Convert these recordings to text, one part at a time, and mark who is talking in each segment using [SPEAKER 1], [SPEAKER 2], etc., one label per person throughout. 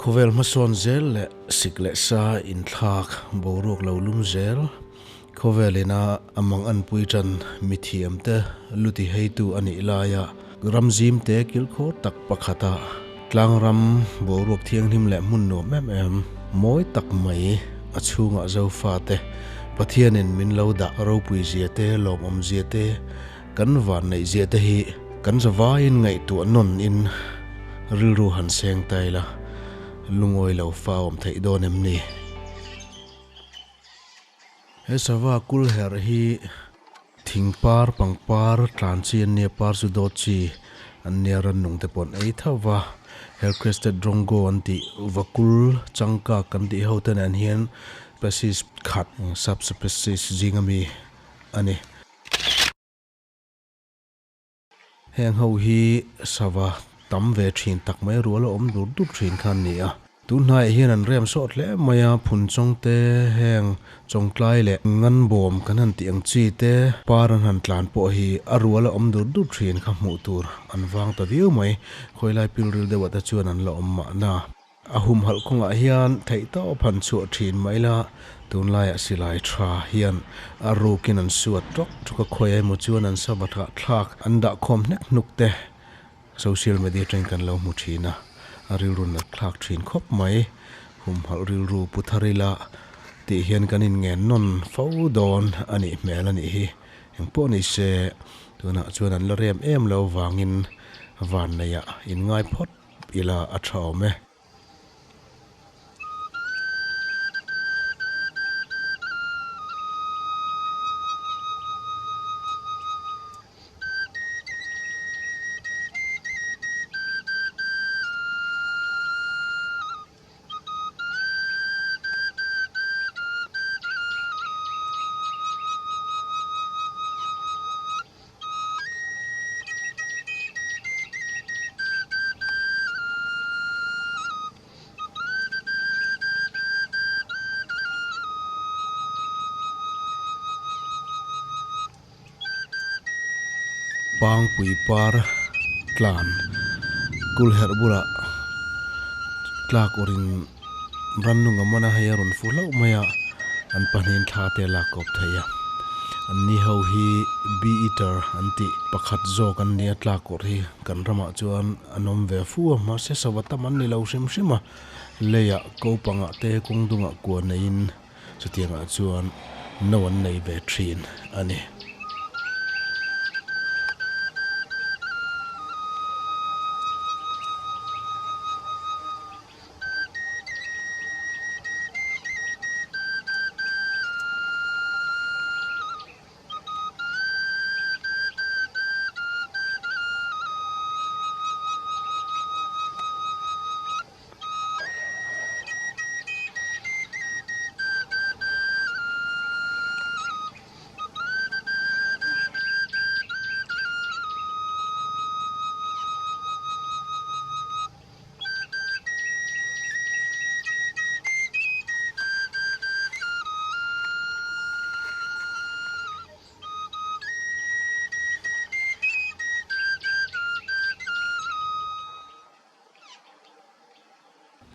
[SPEAKER 1] Khawvel hmasawn zel leh sik leh sa inthlak boruak lo lum zel. Khawvel ina a mang anpui tan mithiam te luti heitu a nih laia ram zim te kilkhawr tak pakhata tlangram boruak thianghlim leh hmun nuam em em mawi tak mai a chhungah Zofa te Pathianin min lo dah ropui zia te lawmawm zia te kan van neih zia te hi kan zavaiin ngaihtuah nawn in rilru han seng ta ila lungawi lo fa awm theih dawn em ni? He sava kul herh hi thing par pangpar tlan chi an nia par chu dawt chi an nia rannung te pawh an ei tho va her crested drongo an tih vakul changkak kan tih ho te nen hian species khat subspecies zing ami a ni. Heng ho hi sava tam ve thin tak mai rual a awm dur dur thin kha an ni a. Tun hnaiah hian an rem sawt hle mai a, phun chawng te, heng chawngtlai leh nganbawm kan han tih ang chi te, par an han tlan pawh hi a rual a awm dur dur thin kha hmuh tur an vang ta viau mai. Khawilai pilril deuhah te chuan an la awm mahna. A humhalh kawngah hian theihtawp han chhuah thin mai la, tunlaiah silai tha hian a rukin an suat tawk tawk a, khawi emaw chuan an sava thah thlak an dah khawm hnek hnuk te social media atangin kan lo hmu thin a, a rilru nat thlak thin khawp mai. Humhalh rilru pu thar ila tih hian kan inngen nawn fo dawn a nih hmel a nih hi. Engpawh ni se, tunah chuan an la rem em lo vangin vanneiah inngai phawt. Ila a tha awm e. Pangpui par tlan kulherh bulah tlak awrhin rannung a man a, hei a rawn fu hlauh mai a, an pahnihin thla te a lak kawp thei a. An ni ho hi bee eater an tih pakhat zawk an nia tlak awrh hi kan ramah chuan an awm ve fu a, mahse sava tam an ni lo hrim hrim a, leiah kopangah te kawng dungah kua neiin chutiangah chuan no an nei ve thin a ni.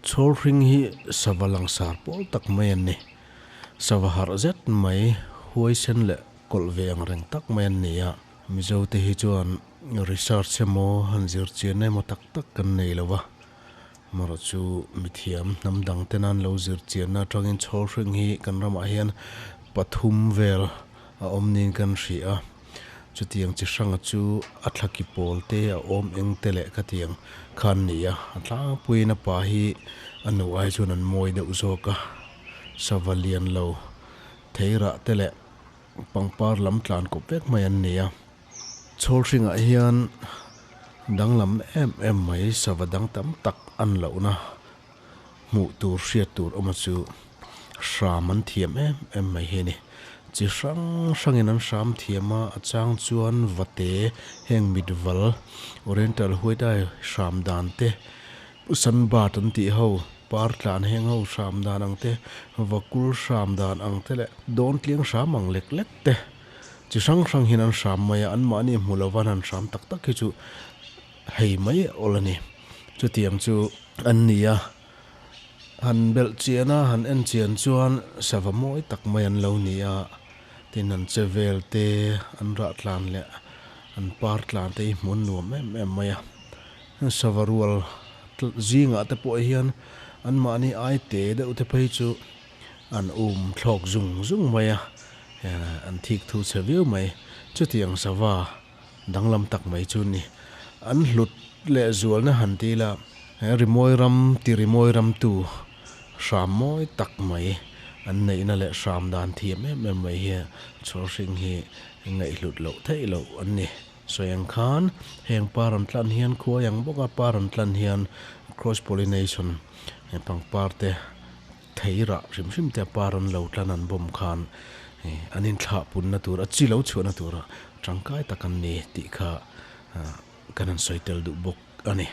[SPEAKER 1] Chhawr hring hi sava langsar pawl tak mai an ni. Sava harh zet mai, huaisen leh kawlh ve ang reng tak mai an ni a. Mizo te hi chuan research emaw han zir chian emaw tak tak kan nei lo va, marawh chu mithiam hnam dang ten an lo zir chianna atangin chhawr hring hi kan ramah hian pathum vel a awm niin kan hria a, chutiang chi hranga chu a thlaki pawl te a awm eng te leh khatiang kha an ni a, a tlangpuiin a pa hi a nu ai chuan an mawi deuh zawk a, sava lian lo theirah te leh. Pangpar lam tlan kawp vek mai an ni a, chhawl hringah hian danglam em em mai sava dang tam tak an lohna hmuh tur hriat tur awm a chu hram an thiam em em mai hi a ni. Chi hrang hrangin an hram thiam a, a chang chuan vate heng mitval oriental white eye hram dan te sunbird an tih ho. Par tlan heng ho hram dan ang te, vakul hram dan ang te leh dawn tliang hram ang lek lek te chi hrang hrang hian an hram mai a, anmahni hmu lova an han hram tak tak hi chu hei mai awl a ni. Chutiang chu an ni a, Han belh chian a, han en chian chuan sava mawi tak mai an lo ni a, tin an che vel te, an rah tlan leh an par tlan te hi hmuh an nuam em em mai a. Sava rual zingah te pawh hian anmahni ai te deuh te phei chu an um thlawk zung zung mai a, an thik thu chhe viau mai. Chutiang sava danglam tak mai chu ni. An hlut leh zualna han ti ila, he rimawi ram ti rimawi ramtu hram mawi tak mai an neihna leh hram dan thiam em em mai hi chhawlhring hi ngaihhlut loh theih loh an ni. Sawi ang khan heng par an tlan hian khuai ang bawk a, par an tlan hian cross pollination pangpar te thei rah hrim hrim te par an lo tlan an bawm khan an inthlah punna tur a chi lo chhuahna tura tangkai tak an ni tih kha kan han sawi tel duh bawk a ni.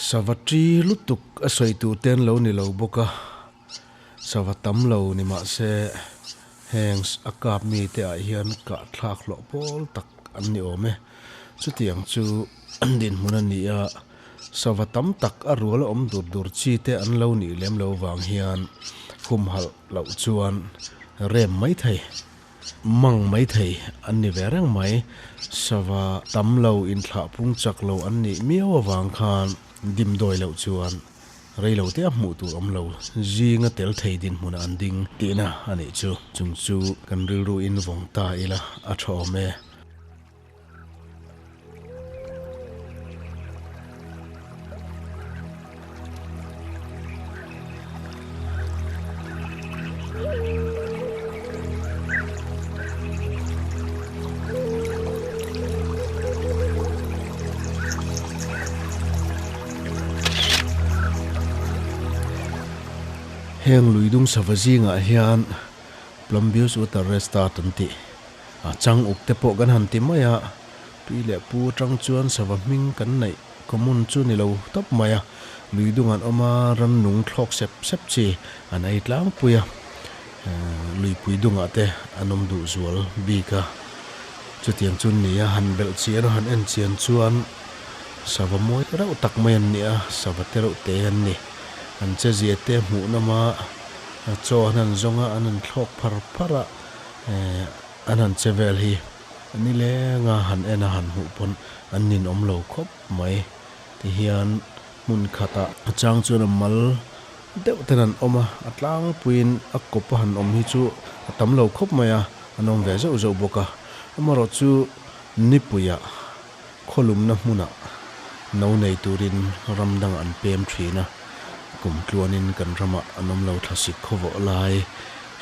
[SPEAKER 1] Sava ṭi lutuk a sawi tur te an lo ni lo bawk a, sava tam lo ni mah se heng a kap mite ah hian kah thlak hlawh pawl tak an ni awm e. Chutiang chu an dinhmun a ni a, sava tam tak a rual a awm dur dur chi te an lo nih lem lo vang hian humhalh loh chuan rem mai thei, mang mai thei an ni ve reng mai. Sava tam lo inthlah pung chak lo an nih miau avang khan dimdawi loh chuan Reilo te a hmuh tur awm lo, zinga tel thei dinhmunah an ding tihna a nih chu. Chung chu kan rilru in vawng ta ila a tha awm e. Heng lui dung sava zingah hian Plumbeus Water Restart an tih a chang uk te pawh kan han ti mai a, pi leh pu atang chuan sava hming kan neih common chu ni lo tawp mai a, lui dung an awm a, rannung thlawk sep sep chi an ei tlangpui a, luipui dungah te an awm duh zual bik a. Chutiang chu nia han belh chian a han en chian chuan sava mawi reuh tak mai an ni a, sava te reuh te an ni. An che zia te hmuh nawm a, chaw an han zawng a, an han thlawk phar phar a, an han che vel hi ni leng a han en a han hmuh pawn an ninawm lo khawp mai. Tihian hmun khatah a chang chuan a mal deuh ten an awm a, a tlangpuiin a kawp a han awm hi chu a tam lo khawp mai a, an awm ve zauh zauh bawk a. Amaherawh chu nipuiah khawlumna hmunah no nei turin ram dangah an pem thin a, kum tluanin kan ramah an awm lo thlasik khawvawh lai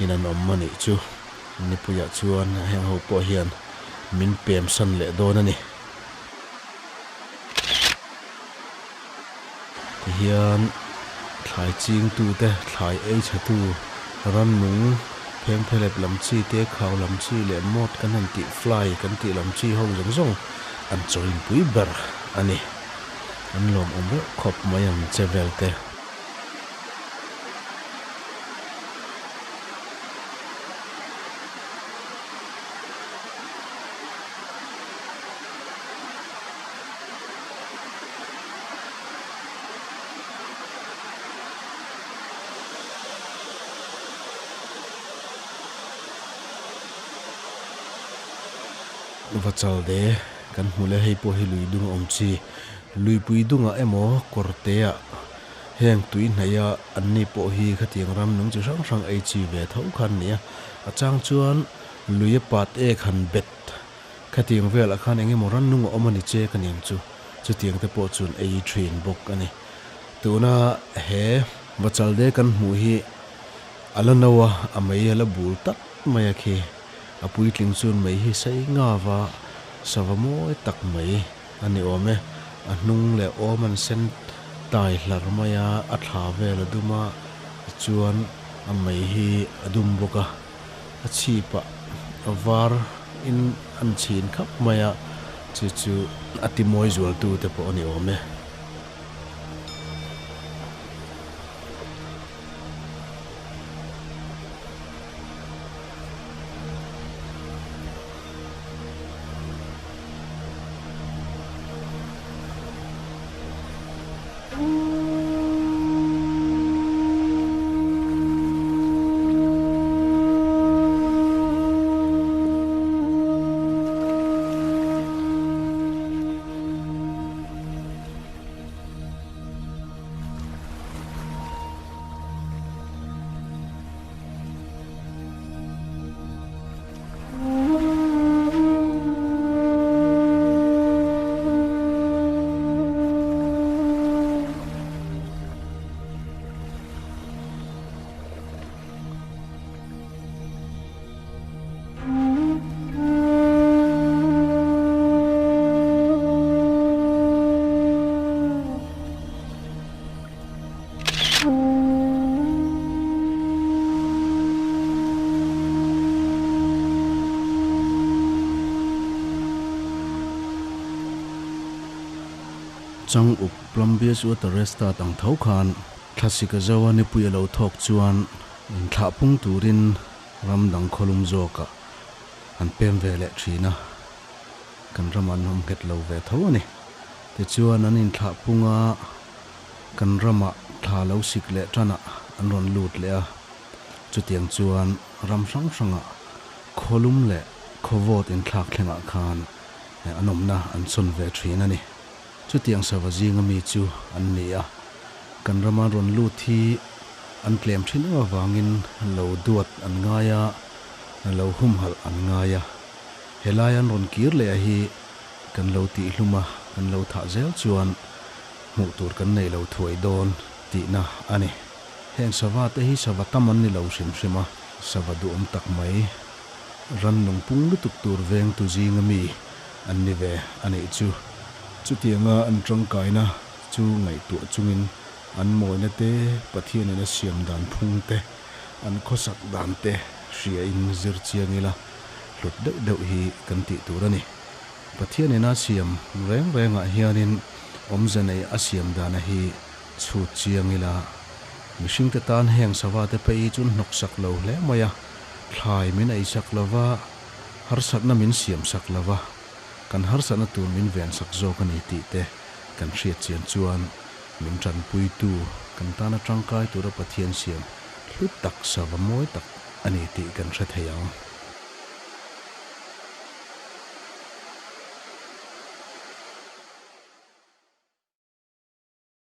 [SPEAKER 1] in an awm a nih chu. Nipuiah chuan heng ho pawh hian min pem san leh dawn a ni. Tihian thlai chingtute, thlai ei chhetu, rannung, phengphelep lam chi te, khau lam chi leh moth kan han tih, fly kan tih lam chi ho zawng zawng an chawinpui ber a ni. An lawmawm reuh khawp mai ang che vel te. Va chal de kan hmu leh hei pawh hi lui dung a awm chi luipui dungah emaw kawr te ah heng tui hnaih a an ni pawh hi khatiang ram nung chi hrang hrang ei chi ve tho kha an ni a a chang chuan lui a pat ek han bet Khatiang velah khan eng emaw rannung a awm a ni che ka niang chu, chutiang te pawh chuan ei thin bawk a ni. Tuna he Vachalde kan hmuh hi a la no a, a mei a la bul tak mai a khi. A puitling chuan mei hi sei ngava sava mawi tak mai a ni awm e. A hnung leh awm an sen tai hlar mai a a thla vel a dum a tichuan a mei hi a dum bawk a a chhip ah a var in an chhin khap mai a chu chu a ti mawi zual tu te pawh a ni awm e. Chang up Plumbius Water Restart ang tho khan thlasik a zo a nipui a lo thawk chuan inthlah pung turin ram dang khawlum zawkah an pem ve leh thin a, kan ramah an awm nghet lo ve tho a ni. Tichuan an inthlah pung a, kan ramah thla lo sik leh tanah an rawn lut leh a, chutiang chuan ram hrang hrangah khawlum leh khawvawt inthlak thlengah khan an awmna an sawn ve thin a ni. Chutiang sava zinga mi chu an ni a, kan rama rawn lut hi an tlem thin em avangin lo duat an ngai a, lo humhalh an ngai a. Helai an rawn kir leh a hi kan lo tihhlum a, kan lo thah zel chuan hmuh tur kan nei lo thuai dawn tihna a ni. Heng sava te hi sava tam an ni lo hrim hrim a, sava duhawm tak mai, rannung pung lutuk tur vengtu zinga mi an ni ve a nih chu. Chutianga an tangkaina chu ngaihtuah chungin an mawina te, Pathianin a siam dan phung te, an khawsak dan te hriain zir chiang ila hlut deuh deuh hi kan tih tur a ni. Pathianin a siam reng rengah hianin awmze nei a siam dana hi chhut chiang ila mihringte tan heng savate phei chu hnawksak lo hle mai a, thlai min eisak lova, Harsatna min siam sak lo va, kan harsatna tur min ven sak zawk a ni tih te kan hriat chian chuan min tanpuitu, kan tana tangkai tura Pathian siam hlu tak sava mawi tak a ni tih kan hre thei ang.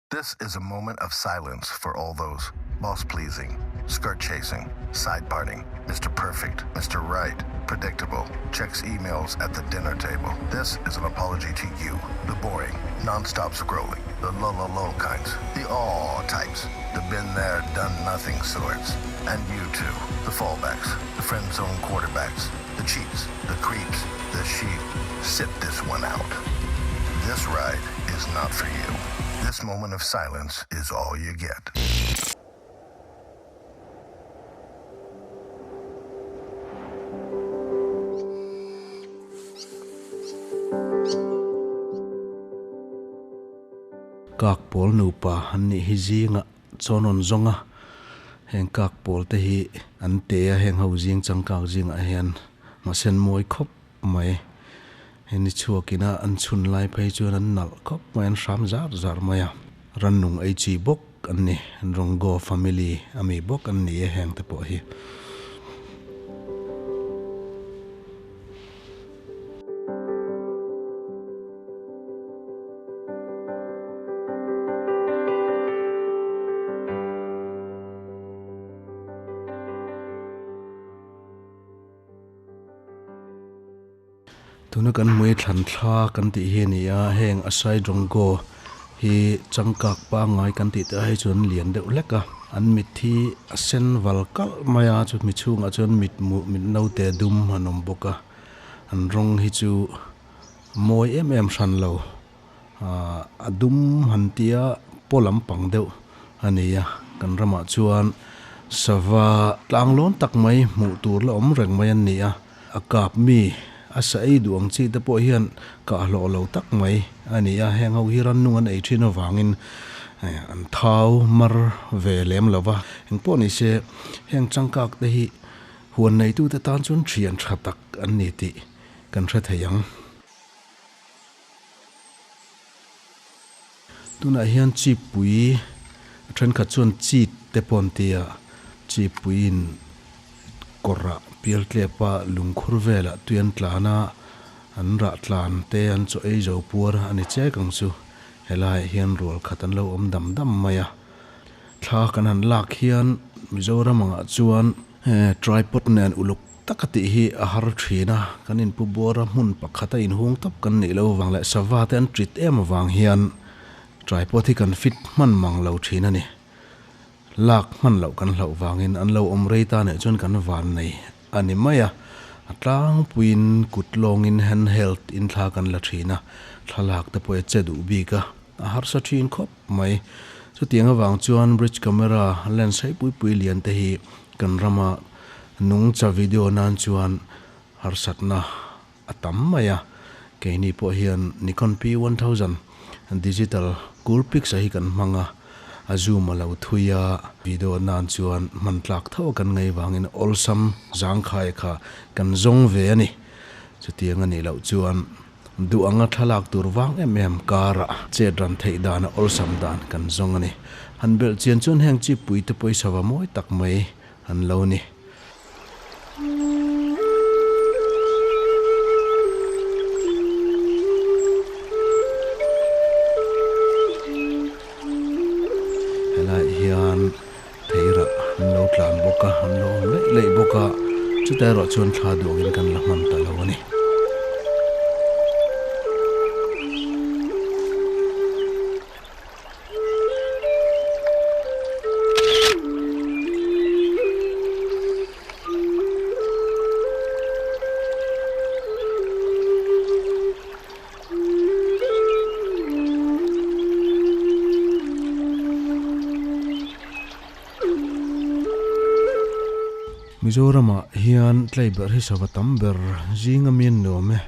[SPEAKER 2] This is a moment of silence for all those boss pleasing, skirt chasing, side parting, Mr. Perfect, Mr. Right, predictable, checks emails at the dinner table. This is an apology to you, the boring, non-stop scrolling, the low, low, low kinds, the all types, the been there, done nothing sorts, and you too, the fallbacks, the friend zone quarterbacks, the cheats, the creeps, the sheep. Sit this one out. This ride is not for you. This moment of silence is all you get.
[SPEAKER 1] Kak pawl nupa an nih hi zingah chawn rawn zawng a, heng kak pawl te hi an te a, heng ho zing changkak zingah hian mahse an mawi khawp mai. He ni chhuakin a an chhun lai phei chuan an nalh khawp mai, an hram zar zar mai a. Rannung ei chi bawk an ni, Rongo family a mi bawk an ni e heng te pawh hi. Tuna kan hmui thlan thla kan tih hi a ni a, heng a sai dawngkaw hi changkak pangngai kan tih te ai chuan lian deuh hlek a, an mit hi a sen val kalh mai a, chumi chhungah chuan mit hmuh mit naute dum an awm bawk a, an rawng hi chu mawi em em hran lo, ahh a dum han tia. paw lampang deuh a ni a kan ramah chuan sava tlang lawn tak mai hmuh tur la awm reng mai an ni a a kap mi a sa ei duh ang chi te pawh hian kah hlawh lo tak mai a ni a heng ho hi rannung an ei thin avangin an thau mar ve lem lo va engpawh ni se heng changkak te hi huan neitu te tan chuan thian tha tak an ni tih kan hre thei ang. Tunah hian chipui a thenkhat chuan chit te pawh an ti a, chipuiin kawrah pial tlepa lungkhur velah tui an tlan a, an rah tlan te an chaw ei zo puar a ni chek ang chu. Helaiah hian rual khat an lo awm dam dam mai a, thla kan han lak hian Mizoram angah chuan tripod nen uluk taka tih hi a har thin a, kan inpu buara hmun pakhata inhung tawp kan nih loh avang leh sava te an tit em avang hian tripod hi kan fit hman mang lo thin a ni. Lak hman loh kan hlauh vangin an lo awm rei ta nih chuan kan van nei a ni mai a, a tlangpuiin kut lawngin handheld in thla kan la thin a, thlalak te pawh i che duh bik a, a harsa thin khawp mai. Chutiang avang chuan bridge camera lens hei pui pui lian te hi kan rama nungcha video nan chuan harsatna a tam mai a, keini pawh hian Nikon P 1000 digital Coolpix a hi kan hmang a, a zoom a lo thui a, video nan chuan hman tlak tho a kan ngei vangin awlsam zangkhai kha kan zawng ve a ni. Chutiang a nih loh chuan duh anga thlalak tur vang em em karah chet ran theih dan a awlsam dan kan zawng a ni. Han belh chian chuan heng chipui te pawisa va mawi tak mai an lo ni. Helaiah hian theirah an lo tlan bawk a, an lo awm leih leih bawk a, chutah erawh chuan thla duangin kan la hman ta lo a ni. Mizoramah hian tlaiberh hi sava tam ber zinga mi an nuam e.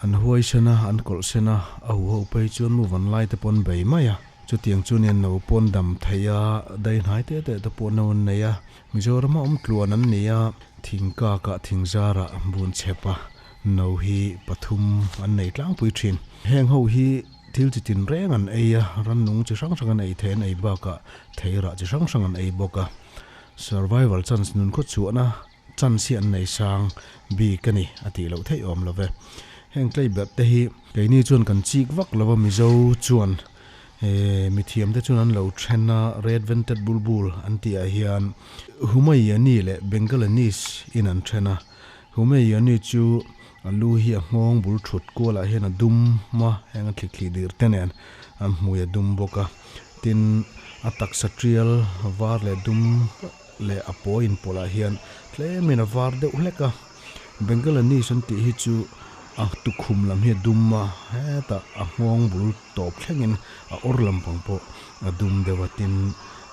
[SPEAKER 1] An huai sen a, an kawlh sen a, a huho phei chuan mu van lai te pawh an bei mai a. Chutiang chu nia no pawh an dam thei a, dai hnai te te te pawh no an nei a. Mizorama awm tluan an ni a, thingkakah thingzarah bun chhep a, no hi pathum an nei tlangpui thin. Heng ho hi thil chi tin reng an ei a, rannung chi hrang hrang an ei thei an ei bakah theirah chi hrang hrang an ei bawk a. Survival chance nun khaw chhuahna Chance hi an nei sang bik a ni a tih loh theih awm lo ve. Heng tlei ber te hi keini chuan kan chik vak lo va, Mizo chuan mithiam te chuan an lo then a, Red Vented Bulbul an tih ah hian Humayani leh Bengalanese in an then a. Humayani chu a lu hi a nghawng bul thut kual ah hian a dum a, heng a thli thli dir te nen an hmui a dum bawk a. Tin, a taksa tial var leh dum. leh a pawi inpawlh ah hian tlemin a var deuh hlek a Bengalanese an tih hi chu a tukhum lam hi a dum a hetah a nghawng bul tawp thlengin a awr lampang pawh a dum deuh a tin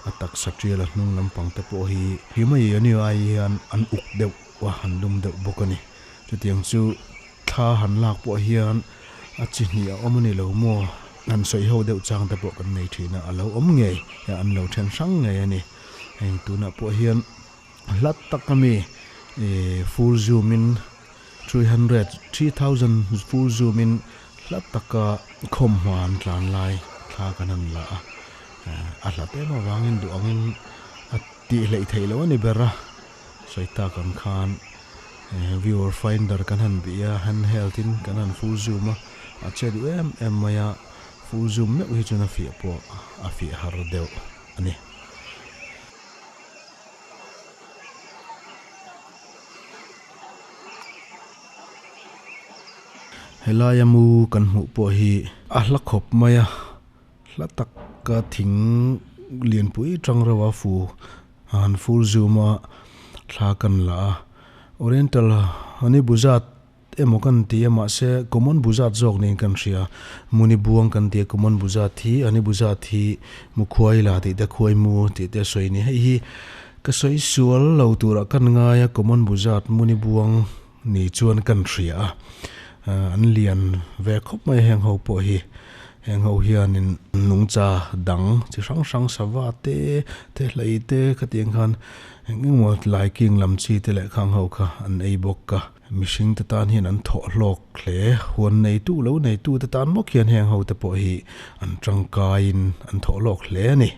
[SPEAKER 1] a taksa tial a hnung lampang te pawh hi Himayani ai hian an uk deuh a an dum deuh bawk a ni chutiang chu thla han lak pawh hian a chi hnih a awm a ni lo maw han sawi ho deuh chang te pawh kan nei thin a a lo awm ngei an lo then hrang ngei a ni. Hei tunah pawh hian hla tak ami ih full zoom in 300 3000 full zoom in hla taka khawmhma an tlan lai thla kan han la a a hlat em avangin duh angin a tih hleih theih loh a ni ber a sawi tak ang khan viewer finder kan han bih a handheld in kan han full zoom a a che duh em em mai a full zoom meuh hi chuan a fiah pawh a fiah har deuh. a ni. Helaia mu kan hmuh pawh hi a hla khawp mai a, hla taka thing lianpui tang reuh a fu a han fur zum a thla kan la a, oriental honey buzat. emaw kan ti a mahse common buzat zawk niin kan hria muni buang kan ti a common buzat hi ani buzat hi mukhuai la tih te khuai mu tih te a sawi a ni hei hi ka sawi sual lo turah kan ngai a common buzat muni buang ni chuan kan hria a an lian ve khawp mai heng ho pawh hi heng ho hianin nungcha dang chi hrang hrang sava te te hlei te khatiang khan eng emaw laiking lam chi te leh khang ho kha an ei bawk a. Mihring te tan hian an thawh hlawk hle. Huan neitu lo neitu te tan bawk hian heng ho te pawh hi an tangkaiin an thawh hlawk hle a ni.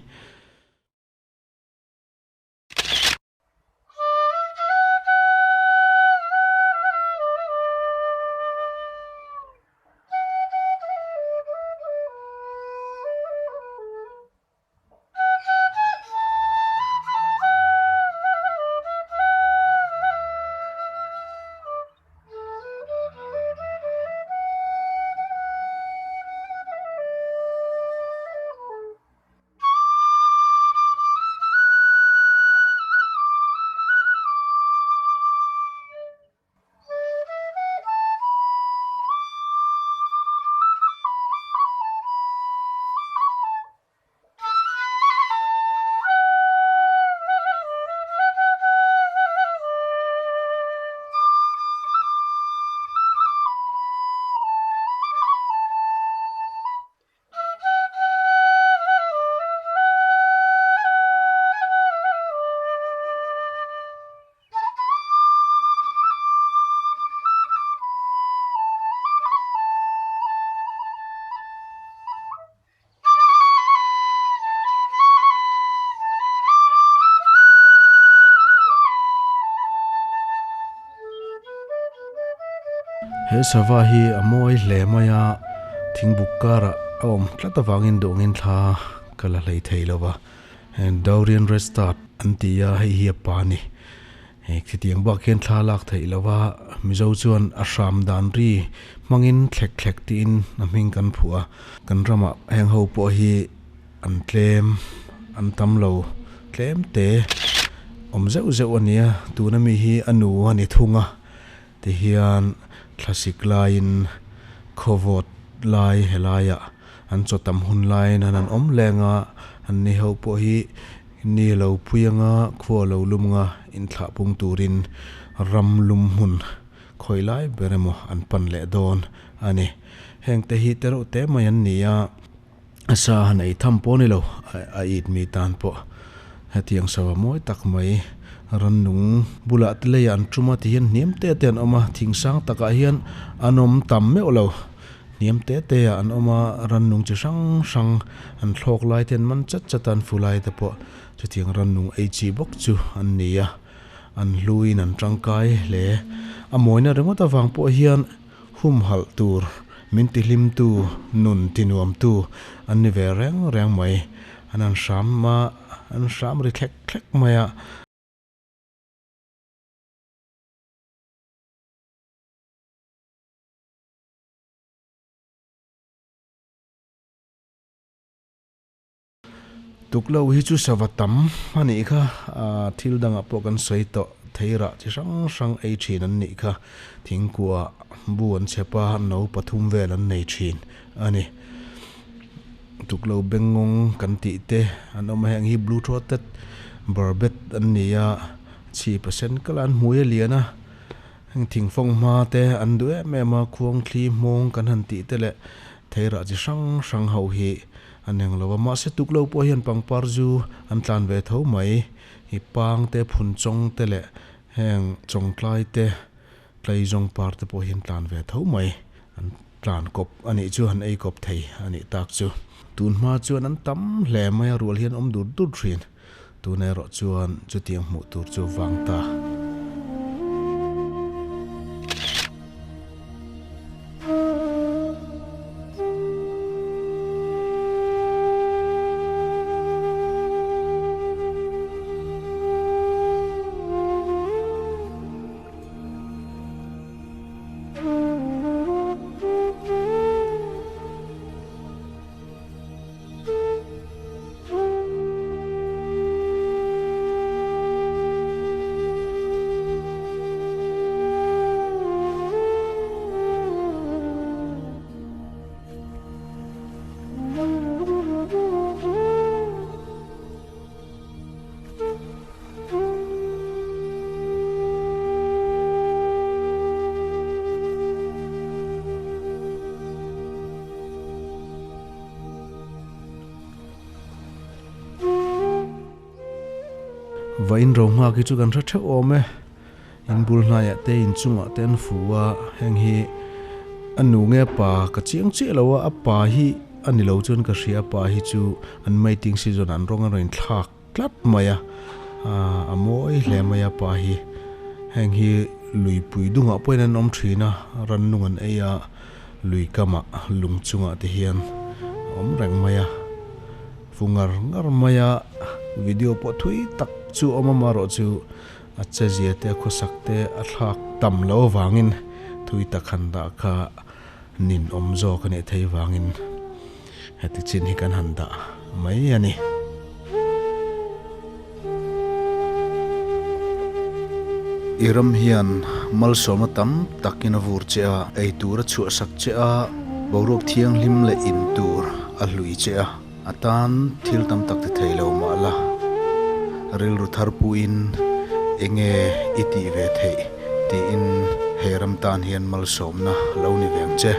[SPEAKER 1] He sava hi a mawi hle mai a, thingbuk karah a awm tlat avangin duhangin thla ka la hlei thei lo va. Daurian Restart an ti a, hei hi a pa a ni. He khitiang bak hian thla lak theih lo va, Mizo chuan a hram dan ri hmangin thlek thlek tiin a hming kan phuah a. Kan ramah heng ho pawh hi an tlem, an tam lo tlem te awm zeuh zeuh a nia, tuna mi hi a nu a ni thung a, tihian thlasik laiin khawvawt lai helaiah an chaw tam hun laiin an han awm leng a, an ni ho pawh hi ni lo pui anga khua lo lum anga inthlah pung turin ram lum hmun khawi lai ber emaw an pan leh dawn a ni. Heng te hi te reuh te mai an ni a, a sa han ei tham pawh a ni lo, a it mi tan pawh hetiang sava mawi tak mai rannung bulah te leiah an tum a ti hian hniam te te an awm a, thing sang takah hian an awm tam meuh lo. Hniam te te ah an awm a, rannung chi hrang hrang an thlawk lai te an man chat chat a, an fu lai te pawh chutiang rannung ei chi bawk chu an ni a, an hluin an tangkai hle. A mawina ringawt avang pawh hian humhalh tur min tihlim tu, nun tinuam tu an ni ve reng reng mai. An han hram a, an hram ri thlek thlek mai a. Tuklo hi chu sava tam a nih kha, thil dangah pawh kan sawi tawh thei rah chi hrang hrang ei thin an nih kha, thingkua bu an chhep a, no pathum vel an nei thin a ni. Tuklo bengngawng kan tih te an awm a, heng hi blue throated barbet an ni a, chhip a sen kalh a, an hmui a lian a. Heng thingfawng hma te an duh em em a, khuang thli hmawng kan han tih te leh theirah chi hrang hrang ho hi an eng lo a, mahse tuklo pawh hian pangpar zu an tlan ve tho mai, hi pang te phun chawng te leh heng chawngtlai te tleizawng par te pawh hi an tlan ve tho mai, an tlan kawp a nih chu han ei kawp thei a nih tak chu. Tun hma chuan an tam hle mai a, rual hian awm dur dur thin. Tun erawh chuan chutiang hmuh tur chu vang ta. Vawiin ro nghak hi chu kan hre theuh awm e. In bul hnaiah te in chungah te an fu a, heng hi a nu nge a pa ka chiang chiah lo a, a pa hi a ni lo chuan ka hria, a pa hi chu an mating season ah an rawng a rawn inthlak tlat mai a, a mawi hle mai a pa hi. Heng hi luipui dungah pawhin an awm thin a, rannung an ei a, lui kamah lung chungah te hian a awm reng mai a. Fu ngar ngar mai a, video pawh thui tak chu awm amaherawh chu a che zia te a khawsak te a thlak tam loh avangin thui tak han dah kha nin awm zawk a nih theih vangin heti chin hi kan han dah mai a ni. I ram hian malsawmna tam takin a vur che a, ei tur a chhuahsak che a, boruak thianghlim leh in tur a hlui che a. A tan thil tam tak ti thei lo mah la, rilru thar puiin enge i tih ve theih tiin he ram tan hian malsawmna lo ni ve ang che.